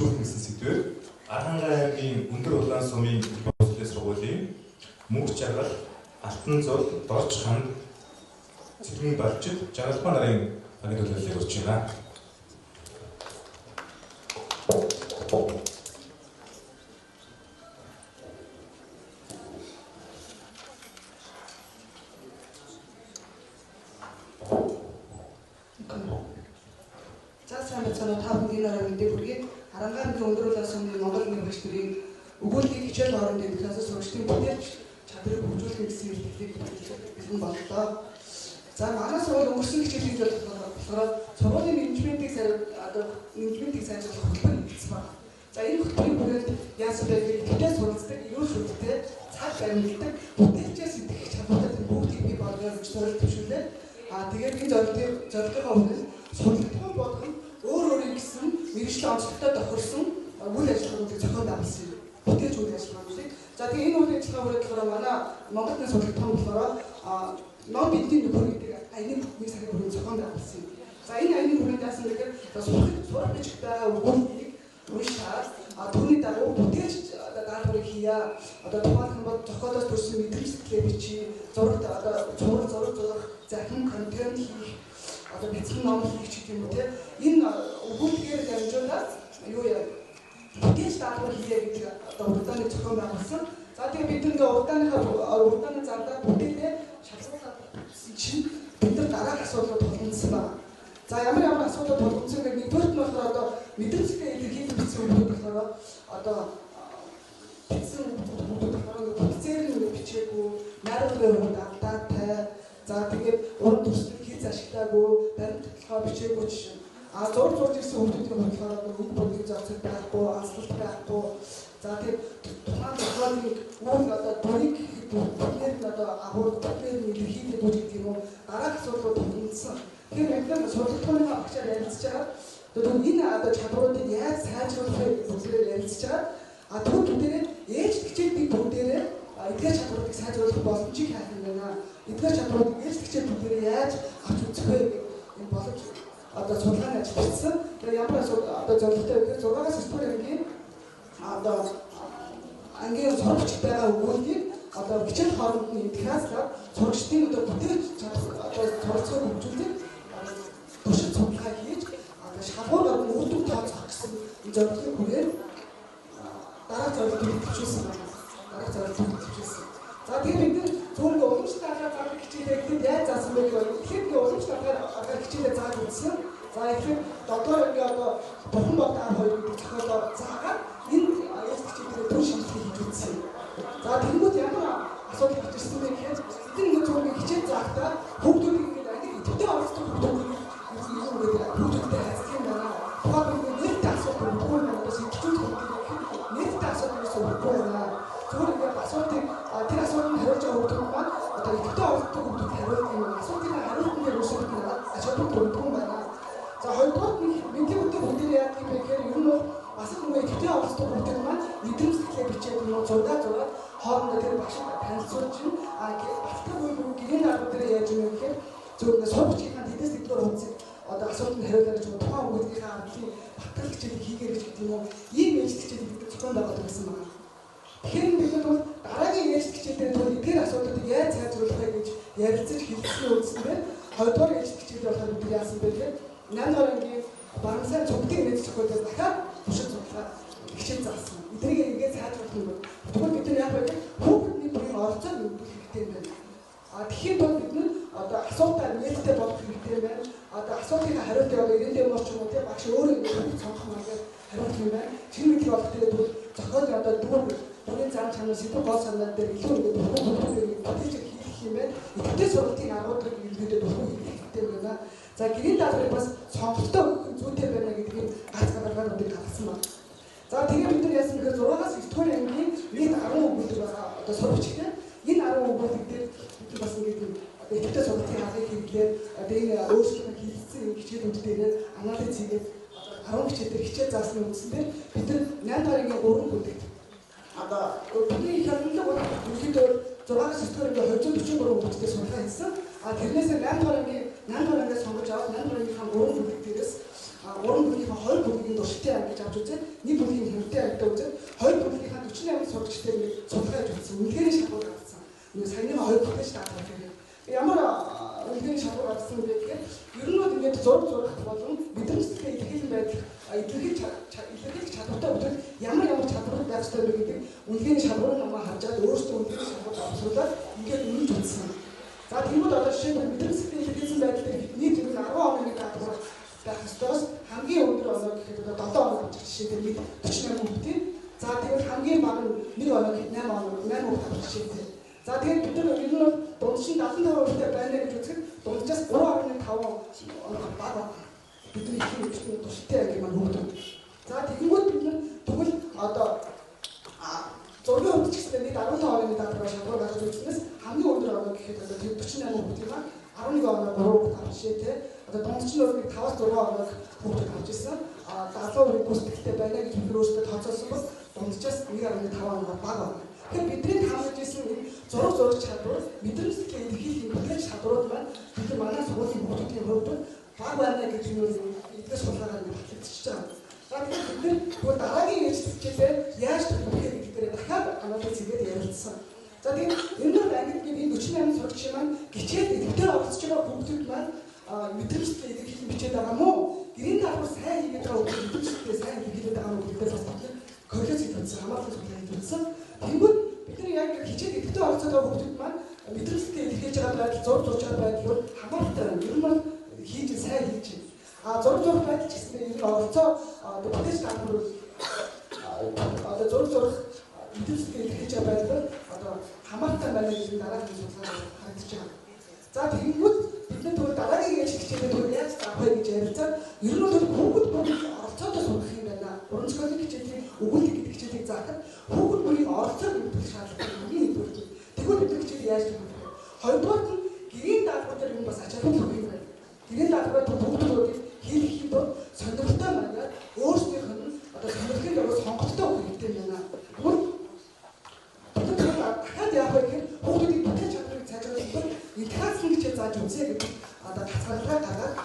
хөгжүүлэх гэсэн сэдвээр Архангай аймгийн Өндөр Улаан сумын боловсролын сургуулийн Мөнх Жаргал, Алтан зул, Дорж ханд, Цэргэн балчид, Жаргалбаа нарын багийн төлөөллийг урьж байна. За сайн байцгаана уу, та бүхэнд энэ орой мэндийг хүргэе. Архангай аймгийн Өндөр Улаан сумын Монгол нийгмийн багш нарын өгүүлгийг хичээл хоорондын ихнээс сурагчдын бүтээлч чадварыг хөгжүүлэх гэсэн илтгэлийг бэлэн боллоо. За манай сургууль өнгөрсөн хичээлийн жил болохоор сургуулийн менежментийг одоо менежментийг сайжруулах хөтөлбөр нэгдсэн байна. За энэ хөтөлбөрийн хүрээнд яасан бэ гэхээр идэвхтэй суралцдаг, эрүүл шүдтэй, цаг баримталдаг, бүтээлчээр сэтгэх чадвартай бүгдийг бий болгоё гэж зорилт төвшүүлээ. А тэгээд энэ зорилгын өмнө судалгаа болгон өөр өөрийн гэсэн мэргэжлийн онцлогтой тохирсон үйл ажиллагаануудыг зохион байгуулсан юм. Бүтээлч үйл ажиллагаануудыг. За тэгээ энэ үйл ажиллагаа хүрээд болохоор манай Монгол нийгмийн судалгаа болохоор ном бидний нөхөр гэдэг аяны нэг сарын хүрээнд зохион байгуулсан юм. За энэ аяны хүрээнд яасан гэхээр сурах бичих байгаа өгүүлбэрийг уншаад түүний дагуу бүтээлч даалгаврыг хийя. Одоо тухайлх юм бол зохиолоос төрсэн мэдрэмж сэтгэлээ бичиж, зурагт одоо цуврал зураг зурах, захин контент хийх, одоо бяцхан ном хийх ч гэдэг юм уу те. Энэ өгүүлбэрээр дамжуулаад юу яа бүтээлч даалгавар хийе гэдэг одоо урдааны зохион байгуулсан. За тэгээ бид ингээ урдааны зарлаа бүтээлээ шалгуулаад чинь бид нар дараах асуудлууд тулгамдсан байна. За ямар ямар асуудлууд тулгамдсан гэхээр нэгдүгээрт нь болохоор одоо мэдрэмж сэтгэлээ илэрхийлэн бичсэн хүмүүс болохоор одоо бичсэн хүмүүс болохоор бүтцээр нь бичээгүй, найруулгын хувьд алдаатай, за тэгээд уран төрслийг хийц ашиглаагүй, баримт толгой бичээгүй жишээ. А зураг зурж ирсэн хүмүүсийн хувьд болохоор үг бүлгийг зохицох байхгүй, анслалт байхгүй. За тэгээд тухайн зохиолын үйл одоо дүрийг бүгдээр нь одоо агуул бүгдээр нь илэрхийлээд үгүй гэдэг юм уу дараах асуудлууд тулгамдсан. Тэгэхээр бид нар судалгааны багшаар ярилцж байгаа. Тэгэхээр энэ одоо чадваруудыг яаж сайжруулах вэ бүгдээр ярилцж байгаа. А түр бүгдээрээ ээлж хичээлийг бүгдээрээ эдгээр чадваруудыг сайжруулах боломжийг хайх юм байна. Эдгээр чадваруудыг ээлж хичээл бүгдээрээ яаж авч үзэх вэ гэх энэ боломж одоо судалгааны ажил бичсэн. Тэгэхээр ямар одоо зорилготой вэ гэхээр 6-аас 9 дугаар ангийн одоо ангийн сурагч байгаа өгүүлбэрийг одоо хичээл хооронд нь интеграцлаад сурагчдын одоо бүтээлч чадвар одоо суралцахыг хөгжүүлэх туршид судалгаа хийж одоо шалгуур гарган үр дүн тооцох гэсэн зорилгыг хүрээд дараах зорилгыг төвшүүлсэн байна. Дараах зорилгыг төвшүүлсэн. За тэгэхээр бид нар зөвхөн уламжлалт аргаар заах хичээлээ гэхэд яаж заасан бэ гэвэл тэгэхээр би уламжлалт аргаар хичээлээ зааж үзсэн. За тэгэхээр 7 дугаар ангийн одоо Бурхан бод 12 гэдэг зохиолоор заагаад энэ ээлж хичээлээр төр шинжилгээ хийж үзсэн. За тэгэнгүүт ямар асуудал гарч ирсэн бэ гэхээр бид нэг зөвхөн хичээл заахтаа хүүхдүүдийг ингээд анги идэвхтэй оролцдог хүүхдүүдийг юу гэдэг хүүхдүүдтэй харьцдаг юм байна. Тухайлбал нэртэй асуулт өгдөг юм байна. Одоо сэтгүүлч хүүхдүүд нэртэй асуулт ерөөсөө өгөхгүй байна. Зүгээр ингээд асуултыг тэр асуултанд хариулж байгаа хүүхдүүд маань одоо идэвхтэй оролцдог хүүхдүүд хариулдаг юм байна. Асуултын хариултан дээр ерөөсөө бид ач холбогдол өгдөг юм байна. За хоёрдугаар нь мэдлэг үтэг хүүхдээр яадаг юм бэ гэхээр ер нь бол бас л нөгөө идэвхтэй оролцдог хүүхдүүд маань мэдрэмж сэтгэлээ бичээд юм уу зураг зураад хоорондоо тэр багшид танилцуулж байна. А баттгаагүй бүр гэрээний арга дээр яаж юм бэ гэхээр зөвхөн ингээд сурагчийнхаа тэдээс нэгдүгээр хуудсыг одоо асуултанд хариулаад ч юм уу тухайн өгүүлбэрийнхээ ардлын батгал хичээлийг хийгээр гэж гэдэг юм уу ийм ээлжит хичээлийг бид зохион байгуулдаг гэсэн байна. Тэгэхээр бид нар бол дараагийн ээлжит хичээл дээр түр эдгээр асуудлуудыг яаж сайжруулах вэ гэж ярилцаж хэлэлцсэн үндсэн дээр хоёрдугаар ээлжит хичээл болохоор бид яасан бэ гэхээр 8 дугаар ангийн Барамсай цогтын нэгж зохиолоос дахиад туршид судалгаа хичээл заасан. Эднийг ингээд сайжруулах юм бол тэгвэл бид нар яг вэ гэхээр хүүхдний бүрийн оролцоог нэмэгдүүлэх хэрэгтэй юм байна. А тэгэхийн тулд бид нар одоо асуултаа нээлттэй болгох хэрэгтэй юм байна. Одоо асуултын хариултыг одоо 90 дээр ч юм уу тийм багш өөрөө ингээд сонгох маягаар хариулах юм байна. Чин мэдлэг олох дээр тэгвэл зохиолын одоо дүрийн зан чанар сэдв гол санаа дээр илүү ингээд хүүхдүүдээр бүтээлч хийх юм байна. Идэвхтэй сургалтын аргуудыг ерөнхийдөө дургүй хийх хэрэгтэй байна. За гэрийн даалгаврыг бас сонголттой өгөх зүйтэй байна гэдгийг гац гадаргаануудыг гаргасан байна. За тэгээд бид нар яасан гэхээр 6-аас 9 дугаар ангийн нийт 10 өгүүлбэр байгаа одоо сурагчтай энэ 10 өгүүлбэр дээр бид нар бас ингээд одоо идэвхтэй сургалтын аргыг хэрэглээд одоо энэ өөрсдөө хийлцсэн энэ хичээлүүд дээр анализ хийгээд одоо 10 хичээл дээр хичээл заасны үндсэн дээр бид нар 8 дугаар ангийн 3 бүлэгт одоо бидний хяналтыг бол ерөнхийдөө 6-аас 9 дугаар ангийн 243 хүүхдтэй судалгаа хийсэн. А тэрнээсээ 8 дугаар ангийн 8 дугаар ангиас сонгож аваад 8 дугаар ангийнхаа 3 бүлэг дээрээс 3 бүлгийнхаа 2 бүлгийн туршилтын анги гэж авч үзээд, 1 бүлгийн хямдын ангитай үзээд, 2 бүлгийнхаа 48 сурагчтай нэг судалгаа хийж үзсэн. Үнэхээр шалгуур гаргасан. Нэг саяныхаа 2 бүлгээс даатгал тэгээд ямар үнэхээр шалгуур гаргасан бэ гэхээр ер нь бол ингээд зураг зурах болон мэдрэмжтэй илэрхийлэн байдал илэрхийлэх чадвартай хүмүүс ямар ямар чадвар байх ёстой вэ гэдэг үнэхээр шалгуурыг намайг харж байгаад өөрсдөө үнэхээр шалгуур авсруулаад ингээд үнэнч үзсэн. За тэгвэл одоо жишээлбэл мэдрэмжтэй илэрхийлсэн байдал дээр нийт ер нь 10 онооны даатгал байх ёстойос хамгийн өндөр оноо гэхэд одоо 7 оноо авчих жишээтэй нийт 48 хүүхдийн. За тэгвэл хамгийн бага нь 1 оноо гэхэд 8 оноо 8 хүүхд авчих жишээтэй. За тэгээд бид нар ер нь бол дундч нь 75% байна гэж үзэхэд дунджаас 3.5 оноо бага байна. Бидний их хэмжээний туршилтын анги маань хүүхдүүд. За тэгэнгүүт бид нар тэгвэл одоо зургийн хувьд ч гэсэн нийт 15 онооны даатгал шалгуур гаргаж үзснээс хамгийн өндөр оноо гэхэд одоо 48 хүүхдийн маань 11 оноо 3 хүүхд авч жишээтэй. Одоо дундч нь бол 5-6 оноо хүүхдүүд авч ирсэн. 70% гүйцэтгэлтэй байна гэж бид өөрсдөө тооцоолсон бол дунджаас 1.5 оноо бага байна. Тэгэхээр бидний таамаглаж ирсэн энэ зураг зурах чадвар, мэдрэмжтэй илэрхийлэх бүтээлч чадварууд маань бид нар манай сургуулийн хүүхдүүдийн хувьд бага байна гэж юу эдгээр судалгаагаар нь батлагдчихж байгаа. За тэгэхээр бид нар тэгвэл дараагийн ээлжит хичээлээр яаж төлөвлөх вэ гэдэг дээр дахиад анализ хийгээд ярилцсан. За тэгээд энэ бол ангид энэ 48 сурагчийн маань хичээлд идэвхтэй оролцож байгаа хүүхдүүд маань мэдрэмжтэй илэрхийлэн бичээд байгаа мó? Гэрийн даалгавар сайн хийгээд байгаа хүүхдүүд мэдрэмжтэй сайн илэрхийлээд байгаа мó гэдэг дээр бас бид корреляц хийж үзсэн, хамаарлын судалгаа хийж үзсэн. Тэнгүүд бид нар яг хичээл идэвхтэй оролцоод байгаа хүүхдүүд маань мэдрэмжтэй илэрхийлж байгаа байдал, зураг зурж байгаа байдал бол хамааралтай байна. Ер нь бол хийж сайн хийж байна. А зураг зурах байдал ч гэсэн ер нь оролцоо бүтээж даалгавар одоо зураг зурах мэдрэмжтэй илэрхийлж байгаа байдал бол одоо хамааралтай байна гэж дараагийн судалгаа харагдаж байгаа. За тэгэнгүүт бид нар тэгвэл дараагийн ээлжит хичээлээ тэгвэл яаж заах вэ гэж ярилцаад ер нь бол хүүхэд бүрийн оролцоодоо сурах юм байна. Уран зохиолын хичээлийг өгүүлэг гэдэг хичээлийг заахад хүүхэд бүрийн оролцоог нэмэгдүүлэх шаардлагатай хамгийн нэгдүгээр. Тэгвэл бид нар хичээлийг яаж төлөвлөх вэ? Хоёрдугаарт нь гэрийн даалгавар дээр юм бас ач холбогдол өгөх юм байна. Гэрийн даалгавраа хүүхдүүдийг хийх тулд сонирхолтой маягаар өөрсдийнх нь одоо сонирхлын дагуу сонголттой өгөх хэрэгтэй юм байна. Тэгвэл бид нар дахиад яах вэ гэхээр хүүхдүүдийг бүтээл чадварыг сайжруулах тулд интеграцийн хичээл зааж үзье гэдэг одоо хязгаарлалаа гаргаад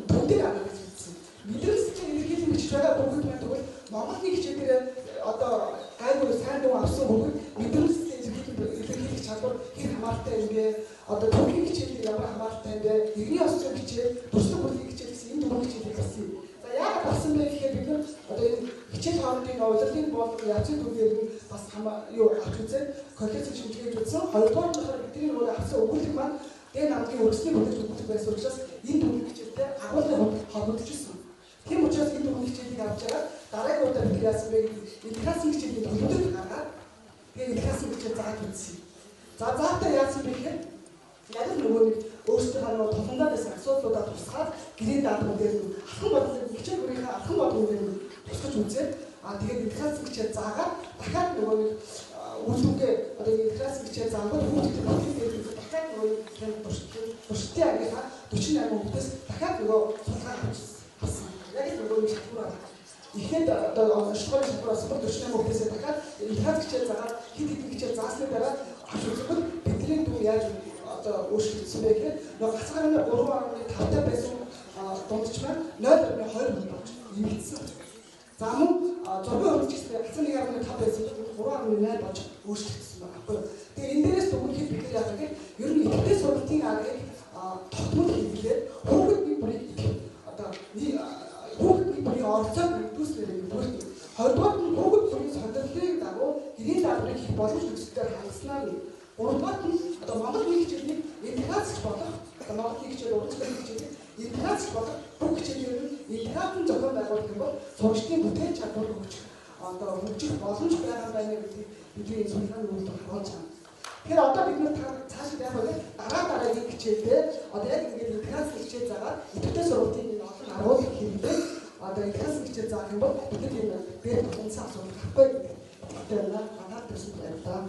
төн дээр анализ хийсэн. Мэдрэмжтэй илэрхийлэн бичиж байгаа хүүхэд маань тэгвэл Монголын хичээл дээр одоо гайгүй сайн дуу авсан хүүхэд мэдрэмжтэй илэрхийлэх чадвар хэр хамааралтай юм бэ? Одоо түүхийн хичээл ямар хамааралтай юм бэ? Иргэний ёс зүйн хичээл, туршлага бүлгийн хичээл гэсэн энэ дөрвөн хичээлийг авсан юм. За яагаад авсан бэ гэхээр бид нар одоо энэ хичээл хоорондын уйлдлын болон явцын дүнээр нь бас юу авч үзээд корреляцийн шинжилгээ хийж үзсэн. Хоёрдугаар нь болохоор бидний нөгөө авсан өгүүлэг маань дэн намгийн өргөсний бүтээгч өгүүлэг байсан учраас энэ дөрвөн хичээлтэй агуулгын хувьд холбогдож ирсэн. Тийм учраас энэ дөрвөн хичээлийг авч байгаа дараагийн удаа бид яасан бэ гэдэг интеграцийн хичээлийн төлөвлөлт гаргаад тэгээ интеграцийн хичээл зааж үзсэн. За заахтаа яасан бэ гэхээр яг л нөгөө нэг өөрсдийнхөө нөгөө тулгамдаад байсан асуудлуудаа тусгаад гэрийн даалгавар дээр нь алхам бодлого хичээл бүрийнхээ алхам бодлого дээр нь тусгаж үзээд тэгээд интеграцийн хичээл заагаад дахиад нөгөө нэг үр дүнгээ одоо интеграцийн хичээл заангууд хүүхдүүдийн бүтээл дээр дахиад нөгөө нэг туршилтын ангийнхаа 48 хүүхдээс дахиад нөгөө судалгаа авсан. Яг л нөгөө нэг шалгуур Ихэд одоо онцлогын шалгуураас 48 хүүхдээсээ дахиад интеграцийн хичээл заагаад хэд хэдэн хичээл заасны дараа авч үзэхэд бидний дүн яаж одоо өөрчлөгдсөн бэ гэхээр нөгөө гацгааны 3.5-тай байсан дундч маань 0.2 болж нэмэгдсэн. За мөн зургийн хувьд ч гэсэн гацсан 1.5 байсан 3.8 болж өөрчлөгдсөн байгаа байхгүй юу. Тэгээ энэ дээрээс дүгнэхэд бид нар яах вэ гэхээр ер нь идэвхтэй сургалтын аргыг тогтмол хийлгээд хүүхэд нэг бүрийг одоо хүүхэд нэг бүрийн оролцоог нэмэгдүүлснээр нэгдүгээр. Хоёрдугаар нь хүүхэд бүрийн сонирхлын дагуу гэрийн даалгаврыг хийх боломж нөхцөлөөр хангаснаар нь. Гуравдугаарт нь одоо Монгол нийт хичээлийг интеграцч болох одоо Монгол нийт хичээл, уран зохиолын хичээлийг интеграцч болох бүх хичээлээр нь интеграцийн зохион байгуулах юм бол сурагчдын бүтээл чадвар хөгжих одоо хөгжих боломж байгаа байна гэдгийг бидний энэ судалгааны үр дүн харуулж байгаа. Тэгэхээр одоо бид нар цаашид яах вэ гэхээр дараа дараагийн хичээлдээ одоо яг ингээд интеграцийн хичээл заагаад идэвхтэй сургалтын энэ олон аргуудыг хэрэглээд одоо интеграцийн хичээл заах юм бол бид нар тийм дээр тулгамдсан асуудал гарахгүй гэдэг итгэлтэй байна. Анхаарал тавьсанд баярлалаа.